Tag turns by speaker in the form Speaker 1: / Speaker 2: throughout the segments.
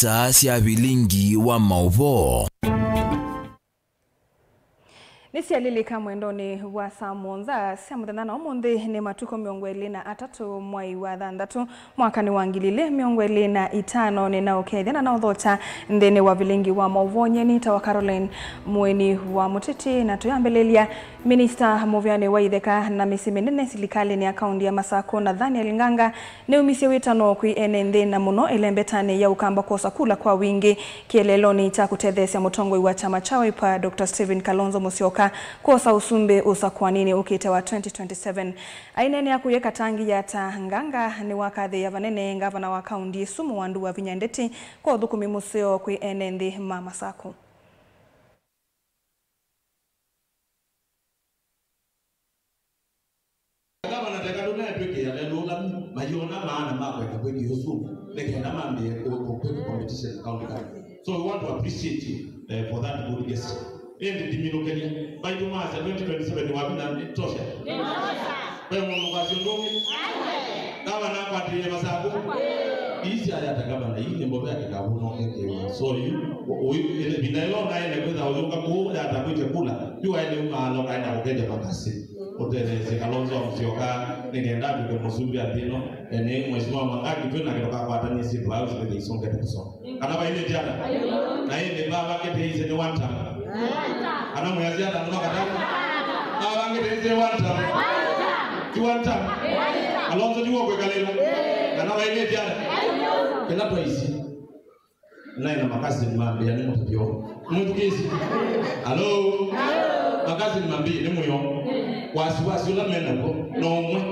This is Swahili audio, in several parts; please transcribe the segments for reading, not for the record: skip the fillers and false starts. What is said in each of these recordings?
Speaker 1: Isaa sya vilingi wa mauvoo.
Speaker 2: Nisialilika mwendoni wa saa mwonza sya muthenya na umuthi ni matuko 23 mwai wa 6 mwaka ni wa 2025 ni na ukethia na nauthota nthini wa vilingi wa mauvoo ni ta wa Caroline Mweni wa Muteti na tuyambelelia Minister Muvyani wa Itheka na misi minene silikali ni akaunti ya Masako na Daniel Nganga ni umisie witano kwi ene nthi na muno ilembetani ya Ukamba kosa kula kwa wingi kieleloni cha kutethesia mutongoi wa chama cha Wiper Dr. Stephen Kalonzo Musyoka kosa usumbe usakwa nini ukite wa 2027 ainene ya kuyeka tangi ya ta Nganga ni wakadhi ya vanene ngavana wa kaunti sumu wandu wa vinyandeti kwa udhukumi museo kwi ene nthi ma Masako.
Speaker 3: So we want to appreciate you for that good gesture. Ende dimilokenia baitu masa 2027 wabina tosha. Kwa mungu kasiondoke. Kama na kwa tiye masaku. Isi aya takaba na hii mbobe akikabuno keke. So you binaelo na ile kwenda uyoka ku ya atakuja kula. Yu aende umalo kaenda kukeja makasi. Oteleze Kalonzo Musyoka nigenda biko musumbi atino ene mheshimiwa Mangaki tuna kitoka kwa tani situ hayo zile isonge tuso. Kana ba ile jana. Na ile baba kete hizi ni one time. Ana mwazi ata ndo katamu. Baba kete hizi one time. Ti one time. Kalonzo juo kwa kalelo. Kana ba ile jana. Kila to hizi. Na ina makazi ni mambi ya ni mtapio. Mtukisi. Hello. Makazi ni mambi ni muyo. Wasiwasi ula mena ko no mwe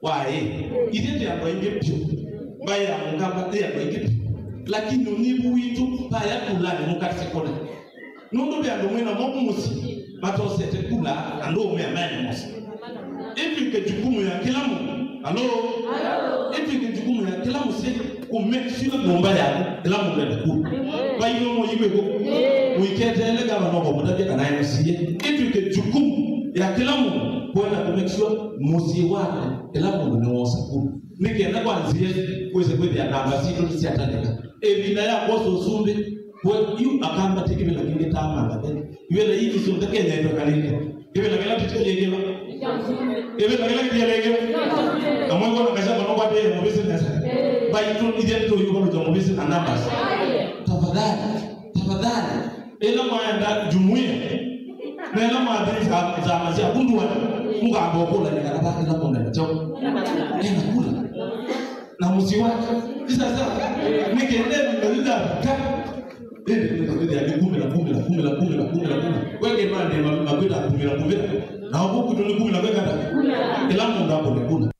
Speaker 3: wae ithete ya inge pyo baya mukamba ya inge pyo lakini unibu witu baya kula ni mukati kona nundu bya ndumwe na momusi batosete kula ando ume amani mosi ipi ke jukumu ya kila mtu alo ipi ke jukumu ya kila mtu ku make sure ngomba yako kila mtu anaku bayo mo yiwe ko uikete ele gava no ko mutabia kana MCA ipi ke jukumu ya kila mtu kwenda ku make sure musi wake kila mtu ni wosa ku nikienda kwanzie kwese kwethia namba situ siataneka ebina ya boso sumbi kwa yu akamba tekibela kinge tama iwela hii sumbe Kenya ndo kalinde ibela kila titilege ibela kila titilege amwe na kasha kono kwa de mo business baitu ide to yuko no mo business numbers tafadhali tafadhali ela maenda jumuiya nela madri za mazia kundwa mugambo kula ni kana baki na kunda na chao nena kula na musi wake sasa nikende ndio ka ndio ya 10 na 10 na 10 na 10 na 10 na 10 weke mande makwenda 10 na 10 na huko kutu ni 10 na kwenda ila mundu hapo ni kula.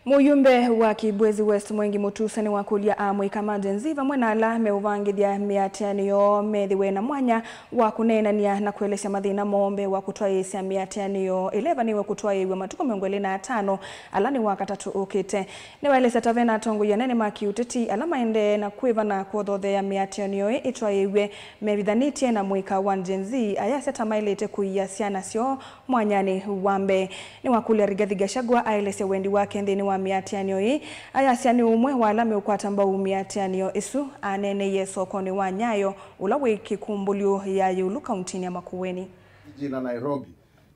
Speaker 2: Muyumbe wa Kibwezi West Mwengi Mutusa ni wakulia amwe kama jenziva mwenala meuvangithia miatianio methiwe na mwanya wa kunenania na kuelesya mathina mombe wa kutwaisya miatianio 11 niwe kutwaiwe matuko 25 alani wa katatu ukite niwaelesya tavena tongo ya nene makiuteti ala maende na kwiva na kuthothea miatianio itwaiwe mevithanitie na mwika wa jenzi ayasya tamailite kuiya syana syo mwanyani wambe ni wakulia Rigathi Gachagua aelesya wendi wake nthini wa miatianio hii ayasya ni umwe wala meukwata mbau miatianio isu anene yesokoni wa Nyayo ula wiki kumbulio ya Yulu kaunti ya Makueni
Speaker 4: jiji la Nairobi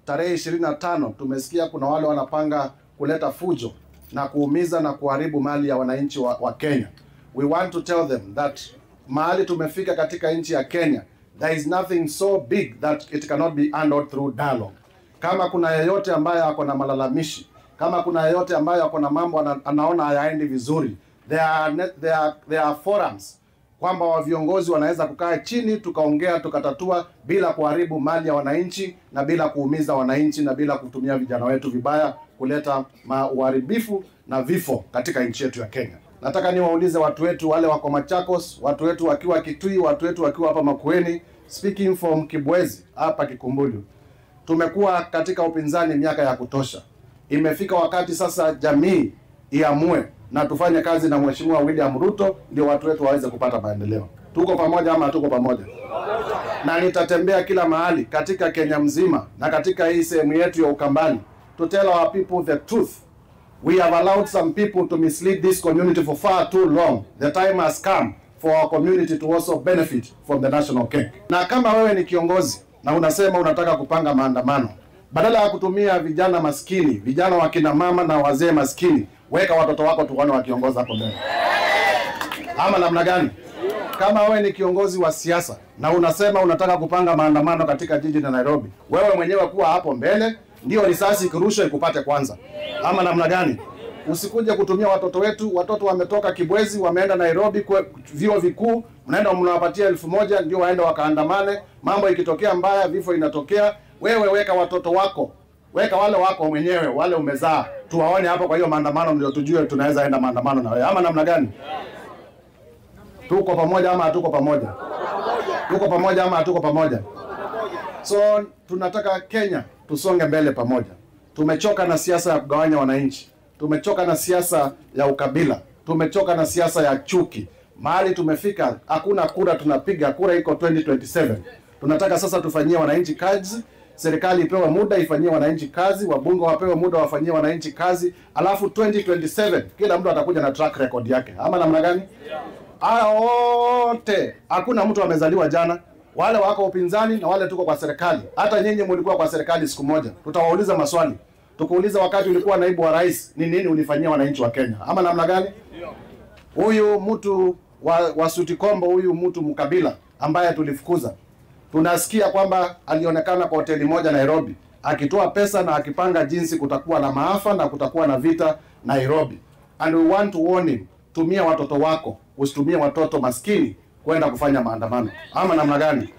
Speaker 4: tarehe 25. Tumesikia kuna wale wanapanga kuleta fujo na kuumiza na kuharibu mali ya wananchi wa Kenya. We want to tell them that mahali tumefika katika nchi ya Kenya, there is nothing so big that it cannot be handled through dialogue. Kama kuna yeyote ambaye ako na malalamishi, kama kuna yeyote ambaye ako na mambo anaona hayaendi vizuri, there are forums kwamba wa viongozi wanaweza kukaa chini tukaongea tukatatua bila kuharibu mali ya wananchi na bila kuumiza wananchi na bila kutumia vijana wetu vibaya kuleta uharibifu na vifo katika nchi yetu ya Kenya. Nataka niwaulize watu wetu wale wako Machakos, watu wetu wakiwa Kitui, watu wetu wakiwa hapa Makueni, speaking from Kibwezi hapa Kikumbulu. Tumekuwa katika upinzani miaka ya kutosha. Imefika wakati sasa jamii iamue na tufanye kazi na Mheshimiwa William Ruto ndio watu wetu waweze kupata maendeleo. Tuko pamoja ama hatuko pamoja? Na nitatembea kila mahali katika Kenya mzima na katika hii sehemu yetu ya Ukambani to tell our people the truth. We have allowed some people to mislead this community for far too long. The time has come for our community to also benefit from the national cake. Na kama wewe ni kiongozi na unasema unataka kupanga maandamano, badala ya kutumia vijana maskini, vijana wa kina mama na wazee maskini, weka watoto wako tuone wakiongoza hapo mbele. Ama namna gani? Kama wewe ni kiongozi wa siasa na unasema unataka kupanga maandamano katika jiji la Nairobi, wewe mwenyewe kuwa hapo mbele, ndio risasi ikirushwa ikupate kwanza. Ama namna gani? Usikuje kutumia watoto wetu. Watoto wametoka Kibwezi, wameenda Nairobi kwa vyuo vikuu, mnaenda mnawapatia 1000 ndio waende wakaandamane. Mambo ikitokea mbaya, vifo inatokea. Wewe weka watoto wako, weka wale wako mwenyewe, wale umezaa, tuwaone hapo kwa hiyo maandamano, ndio tujue tunaweza enda maandamano na wewe. Ama namna gani? Tuko pamoja ama hatuko pamoja? Tuko pamoja ama hatuko pamoja? So tunataka Kenya tusonge mbele pamoja. Tumechoka na siasa ya kugawanya wananchi. Tumechoka na siasa ya ukabila. Tumechoka na siasa ya chuki. Mahali tumefika, hakuna kura tunapiga, kura iko 2027. Tunataka sasa tufanyie wananchi kazi. Serikali ipewe muda ifanyie wananchi kazi, wabunge wapewe muda wafanyie wananchi kazi, alafu 2027 kila mtu atakuja na track record yake. Ama namna gani? Haya wote, hakuna mtu amezaliwa jana. Wale wako upinzani na wale tuko kwa serikali. Hata nyinyi mlikuwa kwa serikali siku moja. Tutawauliza maswali. Tukuuliza wakati ulikuwa naibu wa rais, ni nini ulifanyia wananchi wa Kenya? Ama namna gani? Huyu mtu wa Sutikombo, huyu mtu mkabila ambaye tulifukuza, tunasikia kwamba alionekana kwa hoteli moja Nairobi akitoa pesa na akipanga jinsi kutakuwa na maafa na kutakuwa na vita Nairobi. And we want to warn him, tumia watoto wako, usitumie watoto maskini kwenda kufanya maandamano. Ama namna gani?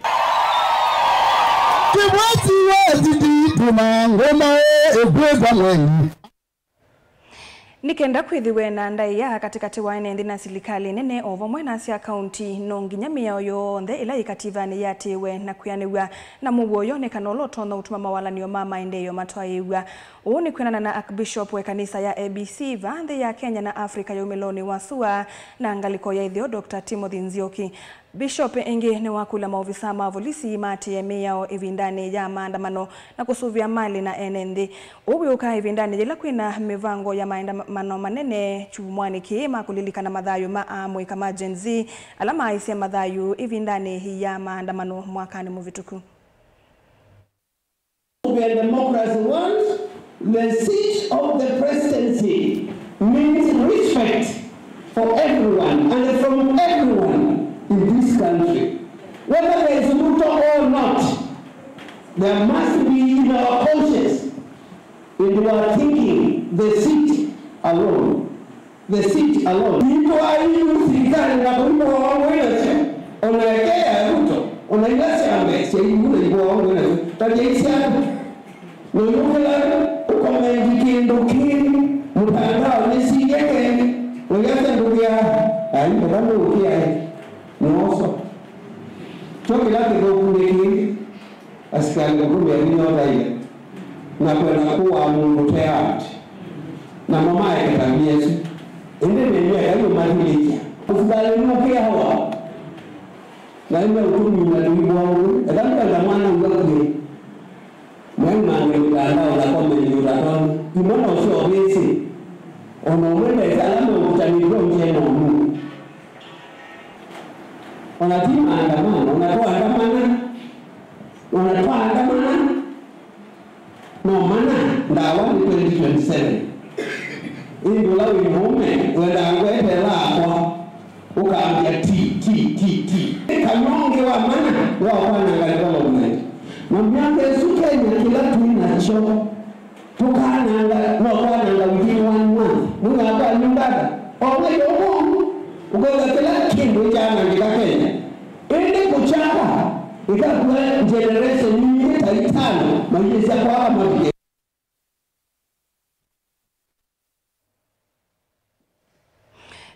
Speaker 2: Nikenda kwithiwe na ndaiya katikati wa ene na serikali nene ovomwe na cia kaunti no nginya miao yonthe ila ikativani yatiwe na kwianiwa na muguo yonekana ula utonya utuma mawalanio ma maendeeo matwaiwa. Uu ni kwinana na Archbishop wa kanisa ya ABC va nthi ya Kenya na Afrika ya umiloni wa sua na ngaliko ya ithio Dr. Timothy Nzioki. Bishop ingi ni wakula maofisa ma polisi matie miao ivindani ya maandamano na kusuvia mali na ene nthi. Uwiuka ivindani jila kwina mivango ya maandamano manene chumwani kiima kulilikana mathayu ma amwe kama Gen Z alama isia mathayu ivindani ya maandamano mwakani muvituku.
Speaker 5: Where democracy wants, the seat of the presidency means respect for everyone and from everyone in this country. Whether there is Ruto or not, there must be in our conscience, in our thinking, the seat alone. The seat alone. People are using na kuliko wawele onaekea Ruto onailasi ambe seiule ibo wawele tajeisia no yukela ukomendi kindu kini mtandao nisiyeke uyase ndugu ya ayi mtandao ukia noso choki lake gokunde asikali gokunde aliyota ile na kwenda kuwa mungu tayari na mama yake tabia ende ndio yayo madilija usikali nukia hawa na ile utumi na ndugu wangu adamka na mwana ngakwe mwana mtandao na kama ni uratoni imona usio besi onomwende salama ukutanirwa mjeno Mungu wanatima andamana unatoa andamana unatoa andamana no mana ndawa ni 2027 indula wimume wenda ngwete lakwa ukaambia t t t t kanyonge wa mana wa kwana development na myaka esuke ni kila tuinacho tukananga no kwananga within 1 month mungu aba nyumbada omwe yomo ugoga kila kindu chana ndika Kenya ende kuchaka ikakuwa generation nyingi taitano maisha kwa mabie.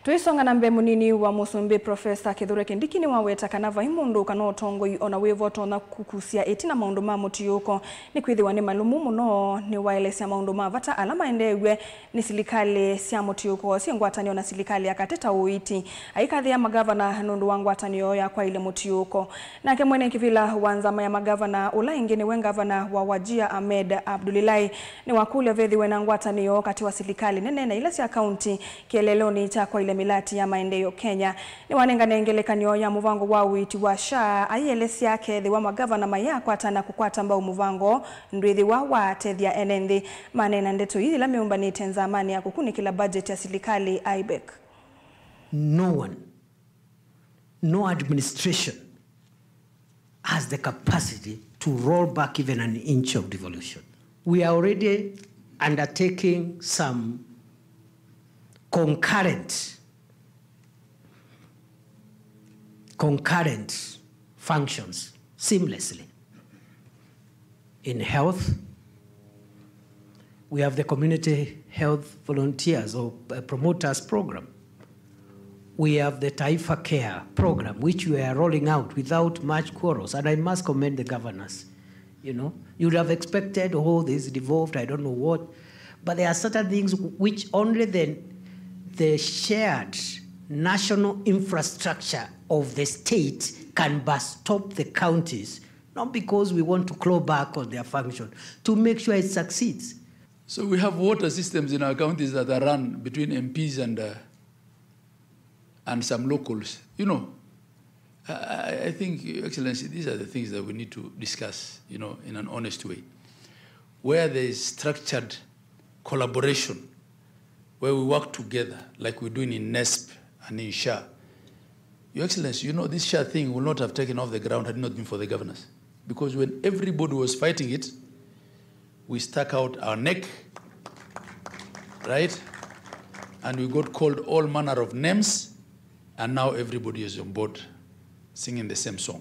Speaker 2: Tuisonga na mbe munini wa Musumbi Professor Kithure Kindiki ni waweta kana vai mundu kana utongoi ona wivoto na kukusia itina maundu ma mutiyuko ni kwithiwa ni malumu muno ni waelesya maundu ma vata alama endewe ni silikali sya mutiyuko si ngwatanio na silikali akateta uiti aikathia magavana nundu wa ngwatanio ya kwa ile mutiyuko nake mwene kivila wanzama ya magavana ula ingine we gavana wa Wajia Ahmed Abdulilahi ni wakule vethiwe na ngwatanio kati wa silikali nene na ila sya kaunti kieleloni cha kwa ile milati ya maendeleo Kenya ni wanenga nengelekanyo ya muvango wa witi wa SHA ayelesi kethi wa magavana mayakwata na kukwata mbao muvango ndwithi wa watethia enenthi manena ndeto ithi la miumbanite nzamani ya kukunikila budget ya silikali IBEC.
Speaker 6: No one, no administration has the capacity to roll back even an inch of devolution. We are already undertaking some concurrent functions seamlessly. In health, we have the community health volunteers or promoters program. We have the Taifa Care program, which we are rolling out without much quarrels. And I must commend the governors. You know, you'd have expected, oh, this devolved, I don't know what. But there are certain things which only the shared national infrastructure of the state can stop the counties, not because we want to claw back on their function, to make sure it succeeds.
Speaker 7: So we have water systems in our counties that are run between MPs and some locals. You know, I think, Your Excellency, these are the things that we need to discuss, you know, in an honest way. Where there is structured collaboration, where we work together, like we're doing in NESP and in SHA. Your Excellency, you know, this SHA thing will not have taken off the ground had it not been for the governors. Because when everybody was fighting it, we stuck out our neck, right? And we got called all manner of names, and now everybody is on board singing the same song.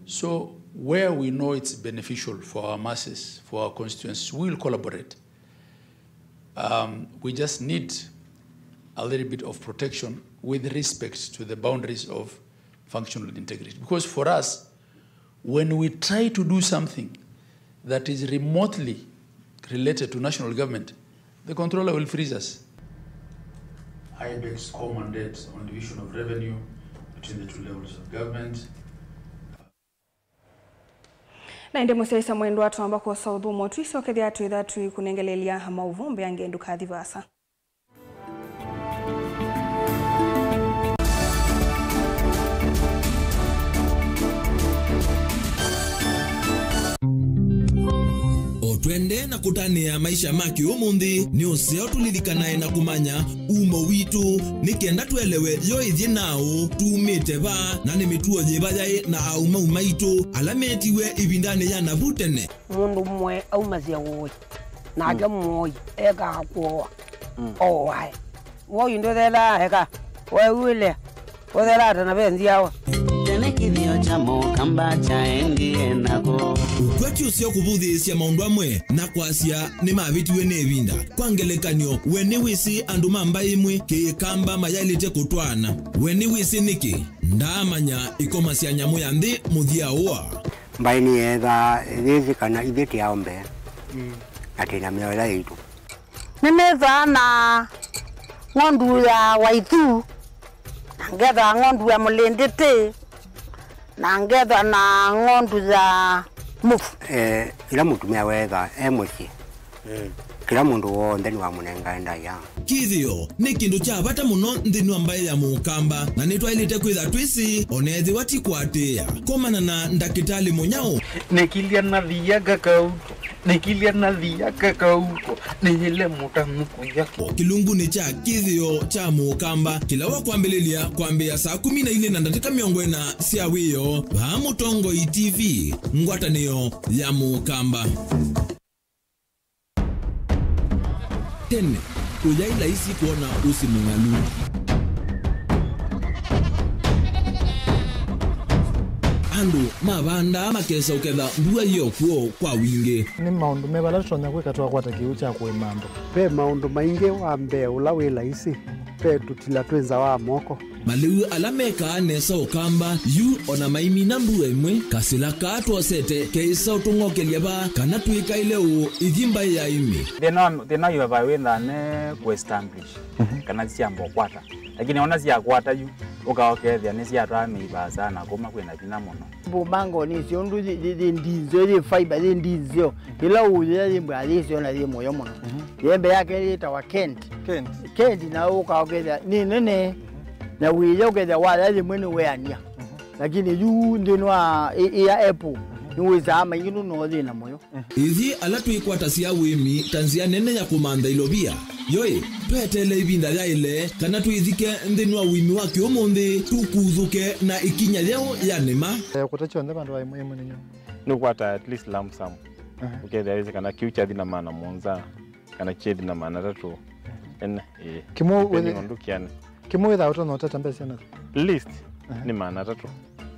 Speaker 7: So where we know it's beneficial for our masses, for our constituents, we will collaborate. We just need a little bit of protection with respect to the boundaries of functional integrity. Because for us, when we try to do something that is remotely related to national government, the controller will freeze us. IBEC's core mandate on division of revenue between the two levels of government.
Speaker 2: Na inde musaisa mwendo watu ambako saudhumo tuisokethia atu ithatu kunengelelia mauvumbe angendu kathivasa.
Speaker 1: Twende na kutania maisha maki umuthi ni useo tulilikanae na kumanya umo witu nikenda tuelewe yo ithie nao tumite ba na ni mituo yiba yai na aumau maitu ala metiwe ibindani ya navutene
Speaker 8: mundu mwe aumazia woi nake moi eka kuoa owae woi ndothela eka wewile othela tana benziawa
Speaker 1: ukwati usio kuvuthisia maundu amwe na kwasia ni mavitiwe ni ivinda kwa ngelekanio we ni wisi andu mamba imwe kiikamba mayailite kutwana we ni wisi niki ndamanya ikoma cia nyamu ya nthi muthia ua
Speaker 9: mbai ni etha thithi kana ithiti aombe ati na mioyo itu
Speaker 8: nimetha na ng'ondu ya Waithu na ngetha ng'ondu ya Mulinditi na ngetha na ng'ondu ya mufu.
Speaker 9: Ila mutumia wetha mucii kila mundu wonthe ni wamunenga ndaia.
Speaker 1: Kithio ni kindu kya vata muno nthini wa mbai ya mukamba na nitwailite kwitha twisi onethiwa ti kwatia komana na ndakitali Munyao
Speaker 10: nikilia nathiaga kauko nikilia nathiaga kauko niyile mutanuku yake
Speaker 1: kilungu ni cha kithio cha mukamba kila wa kwambililia kwambia saa 14:40 sia wiyo ba Mutongo TV ngwatanio ya mukamba. Tene uyaila isi kuona usi mungalu. Andu mavanda makesa uketha mbua yokuo kwa wingi.
Speaker 11: Ni maundu mebala tutonya kwika twakwata kiu cha kuimando.
Speaker 12: Pe maundu maingi wa mbee ula wi laisi
Speaker 11: tutila twenza wa moko
Speaker 1: Maliu alameka nesa ukamba yu ona maimi na mbue imwe kasila kaatwosete keisa utung'okelia ba kana twika ile u ithimba ya imi
Speaker 12: thina yu ava witha ne kuestablish kana ciamba kwata lakini ona ciakwata yu ukaokethia ni ciatwaa miiba sana kuma kwina thina muno
Speaker 13: bumango ni cio ndu ndinzio yi fiber yi ndinzio ila uya yimbwa yisio na yimuyo muno yembe yake yitawa Kent Kent na ukaokethia ni nene na wiya ukethia waya rimwe ni weania lakini yu ndinwa iya apple niweza maingi no thina moyo
Speaker 1: ithi ala twikwata cia wimi ta nzia nene ya kumantha ilovia yoi twetele ivinda ya ile kana twithike nthini wa wimi wa kiumunthi tukuthuke na ikinya yeo ya nima
Speaker 11: kutachonthe vandu va imwe ninyo
Speaker 14: nukwata at least lump sum ukethia wise kana kiu cha thina mana monza kana chethi na mana tatu ene
Speaker 11: kimwe witha utono utata mbeca na
Speaker 14: least ni mana tatu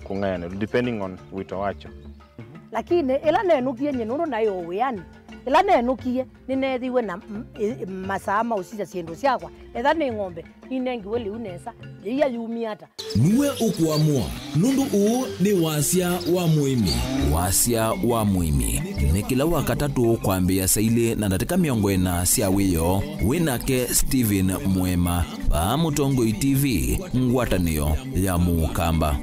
Speaker 14: kung'ayana depending on wito wacho
Speaker 15: lakini ila nenukie nyenuru nayo wiani ila nenukie ninethiwe na masaa maucica sindu ciakwa etha ni ng'ombe ninengiwe liu nesa iya yumiata
Speaker 1: niwe ukuamua nundu uu ni wasia wa muimi wasia wa muimi ni kila wakatatu kwambia saile na ndatika 40 cia wiyo winake Steven Mwema pa Mutongoi TV ngwatanio ya Mukamba.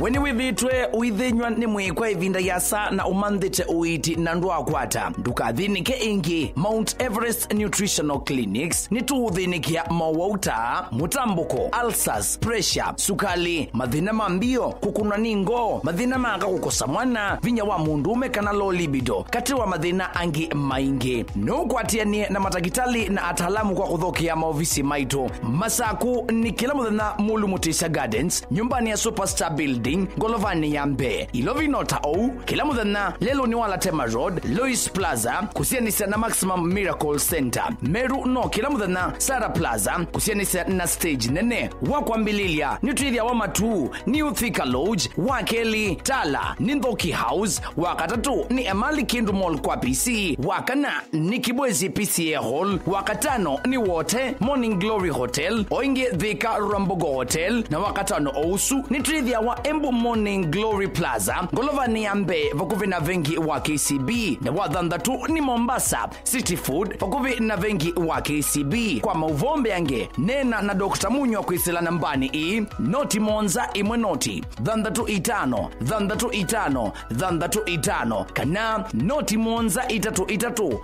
Speaker 16: Weni withitwe uithinywa ni mwikwa ivinda ya saa na umanthite uiti na ndwakwata ndukathinike ingi Mount Everest Nutritional Clinics nituuthinikia mawauta mutambuko ulcers pressure sukali mathina ma mbio kukunwa ni ngoo mathina maka kukosa mwana vinya wa mundume kana low libido kati wa mathina angi maingi nukwatianie na matakitali na ataalamu kwa kuthokia maofisi maitu masaku ni kila muthenya Mulu Mutisha Gardens nyumbani ya Superstar Building Golovani ya mbe Ilovi nota ou kila muthenya lelo ni wala Tema Road Lois Plaza kusianisa na Maximum Miracle Center Meru no kila muthenya Sara Plaza kusianisa na stage nene wakwambililia nitwithia wa matu ni Uthika Lodge wakeli Tala ni Nthoki House wakatatu ni Emali Kindu Mall kwa PC wakana ni Kibwezi PCA Hall wakatano ni wote Morning Glory Hotel oinge Thika Rambogo Hotel na wakatano ousu nitwithia wa Embu Morning Glory Plaza Golovani ya mbe vakuvi na vengi wa KCB na wathanthatu ni Mombasa City Food vakuvi na vengi wa KCB kwa mauvombe yange nena na Dr. Munywa kwisila nambani i noti monza imwe noti 6 5 6 5 6 5 kana noti monza 3 3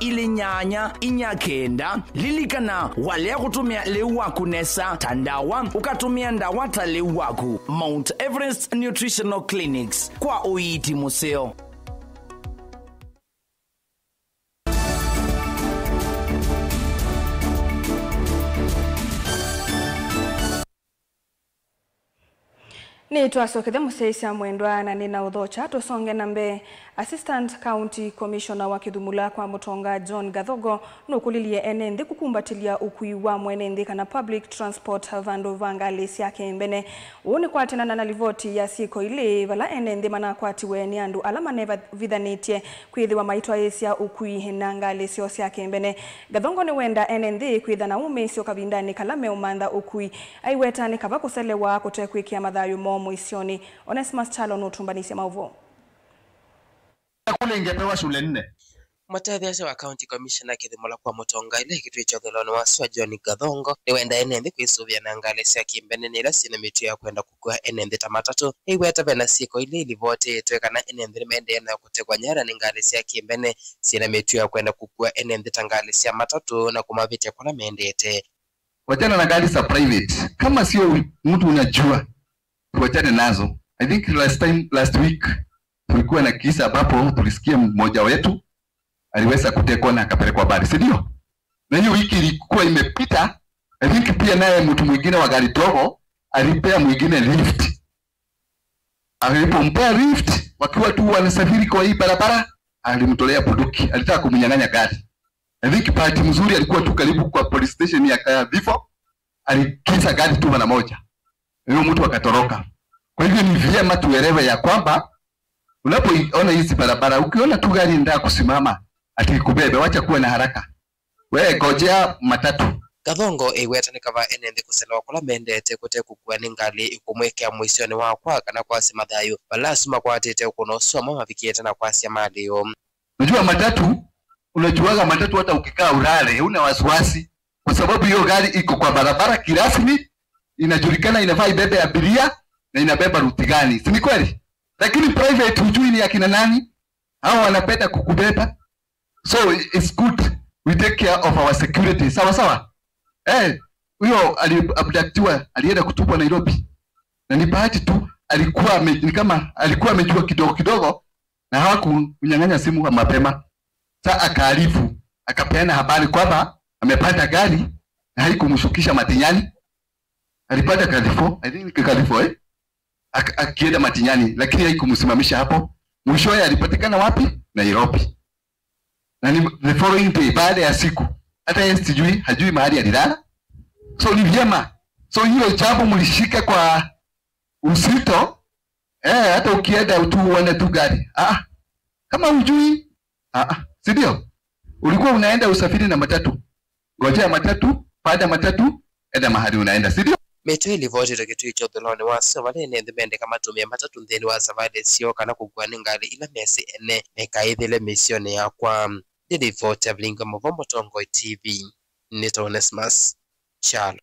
Speaker 16: ili nyanya inyakenda lilikana walea kutumia leu waku nesa tandawa ukatumia ndawa ta leu waku Mount Everest Nutritional Clinics kwa uiti museo.
Speaker 2: Ni twasokethe museisa mwendwa na nina uthocha tusonge na mbe Assistant County Commissioner wa Kithumula kwa Mutonga John Gathogo nukulilie ene nthi kukumbatilia ukui wa mwene nthi kana public transport vandu vangali syake mbene uu ni kwatenana na livoti ya siko ili vala ene nthi manakwatiwe ni andu ala manevithanitie kwithiwa maitwa isia ukui na ngali syo syake mbene Gathongo ni wenda ene nthi kwitha na umisyo kavindani kala meumantha ukui aiweta ni kava kuselewa kutekwikia mathayu mo muisioni. Onesmus Chalo nutumbanisia mauvo.
Speaker 17: Kule ingepewa shule 4.
Speaker 18: Mwatetheesya wa County Commissioner Kithumula kwa Mutonga ile kitui cha utheloni wa swa John Gathongo niwenda ene nthi kwisuvia na ngali sya kimbene nila sina mitu ya kwenda kukua ene nthi ta matatu iweta vena siko ile ilivotitwe kana ene nthi nimeendea na kutekwa nyara ni ngali sya kimbene sina mitu ya kwenda kukua ene nthi ta ngali sya matatu na kumavitia kula mendete.
Speaker 17: Wachana na gari za private kama sio mtu unajua tuachane nazo. I think last week tulikuwa na kisa ambapo tulisikia mmoja wetu aliweza kutekwa na akapelekwa bari, si ndio? Na hiyo wiki ilikuwa imepita, I think pia naye mtu mwingine wa gari dogo alipea mwingine lift. Alipompea lift wakiwa tu wanasafiri kwa hii barabara, alimtolea bunduki, alitaka kumnyang'anya gari. I think bahati mzuri alikuwa tu karibu kwa police station ya Kayavifo, alikisa gari tu mara moja. Huyo mtu akatoroka. Kwa hivyo ni vyema tuelewe ya kwamba Unapoona hizi barabara, ukiona tu gari inataka kusimama ati kubebe, wacha kuwa na haraka. Wewe gojea matatu.
Speaker 18: Gathongo iweta ni kava enende kuselewa kula mendete kute kukua ni ngali ikumwekea mwisioni wakwa kana kwasi mathayo balasuma kwatete kunosoma mavikiete na kwasi malio.
Speaker 17: Unajua matatu, unajuaga matatu hata ukikaa ulale huna wasiwasi kwa sababu hiyo gari iko kwa barabara kirasmi, inajulikana inafaa ibebe abiria na inabeba ruti gani, si ni kweli? Lakini private hujui ni akina nani, hao wanapenda kukubeba. So it's good we take care of our security. Sawa sawa. Huyo aliabductiwa, alienda kutupwa Nairobi. Na ni bahati tu alikuwa ni kama alikuwa amejua kidogo kidogo na hawakumnyang'anya simu mapema. Sasa akaarifu, akapeana habari kwamba amepata gari na haikumshukisha Matinyani. Alipata Kalifo, I think Kalifo akienda Matinyani, lakini haikumsimamisha hapo. Mwishowe alipatikana wapi? Nairobi. Na ni the following day, baada ya siku, hata yeye sijui, hajui mahali alilala. So ni vyema. So hilo jambo mlishika kwa usito. Hata ukienda tu uone tu gari. Kama hujui, si ndio? Ulikuwa unaenda usafiri na matatu. Ngojea matatu, panda matatu, enda mahali unaenda, si ndio?
Speaker 18: Meto ilivotire kitu icho theloni wa sovale ne thimende kama tumia matatu nthini wa savale sio kana kukua ni ngali ila mesi ene mekaithile misioni yakwa. Nilivote Vlinga Mavombo Tongo TV. Nito Onesmus Chalo.